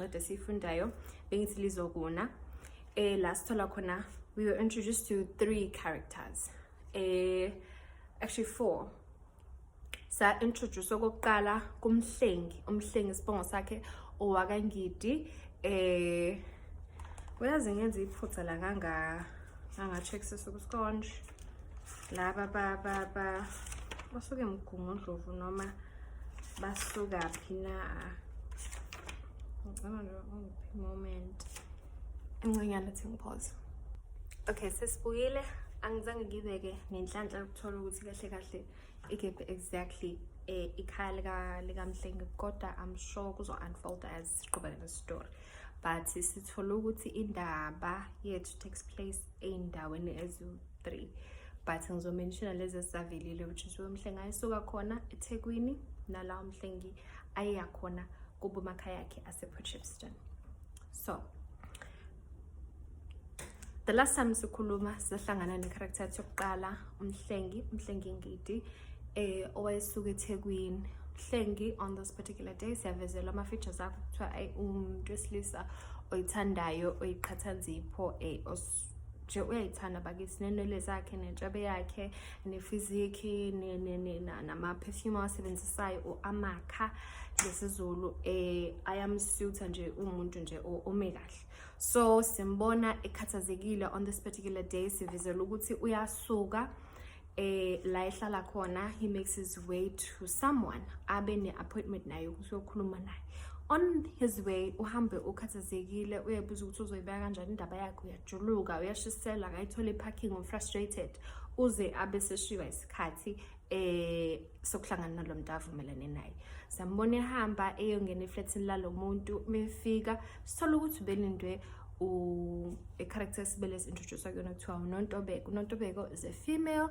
Ncwadi esiyifundayo bengithi lizokuna la sithola khona, we were introduced to three characters, actually four. Sa introduce okokuqala kuMhlengi. UMhlengi, isibongo sakhe owakaNgidi. Uyazi ngenza iphutha la, nganga nganga-check sisukuskonje laba ba basuke eMgungundlovu noma basuka phi na? Ngicela nje ungiphi moment encanyana, thi ngipause. Okay, sesibuyile. Angizange ngibeke nenhlanhla yokuthola ukuthi kahle kahle ikephi exactly ikhaya likaMhlengi, kodwa I'm sure kuzo unfold as siqhubeka ne-story. But sithola ukuthi indaba yethu takes place ey'ndaweni eziwu-three, but ngizomentiona lezi ezisavelile, which is uMhlengi ayesuka khona eThekwini nala uMhlengi ayeya khona kubo emakhaya akhe ase-Port. So the last time sikhuluma, sahlangana ne-character yethu yokuqala, uMhlengi, uMhlengi Ngidi, owayesuka eThekwini. Mhlengi, on this particular day siyavezelwa ama-features akho, kuthiwa ayi, umuntu wesilisa oyithandayo, oyiqhathanzipho, nje uyayithanda bakithi, nenwele zakhe, nentshebe yakhe, ne-physique, nama-perfume awasebenzisayo, amakha ngesiZulu, ayamsuitha nje, umuntu nje ome kahle. So simbona ekhathazekile on this particular day. Sivezela ukuthi uyasuka la ehlala khona, he makes his way to someone abe ne-appointment naye ukuthi uyokhuluma naye. On his way uhambe ukhathazekile, uyabuza ukuthi uzoyibeka kanjani indaba yakhe, uyajuluka, uyashisela, akayithola i-parking, frustrated, uze abe seshiywa isikhathi sokuhlangana nalo muntu avumelane naye. Sambona ehamba eyongena eflatini lalo muntu. Mefika sithola ukuthi ubelindwe i-character esibele introduce kuyona, kuthiwa uNontobeko. UNontobeko is a female.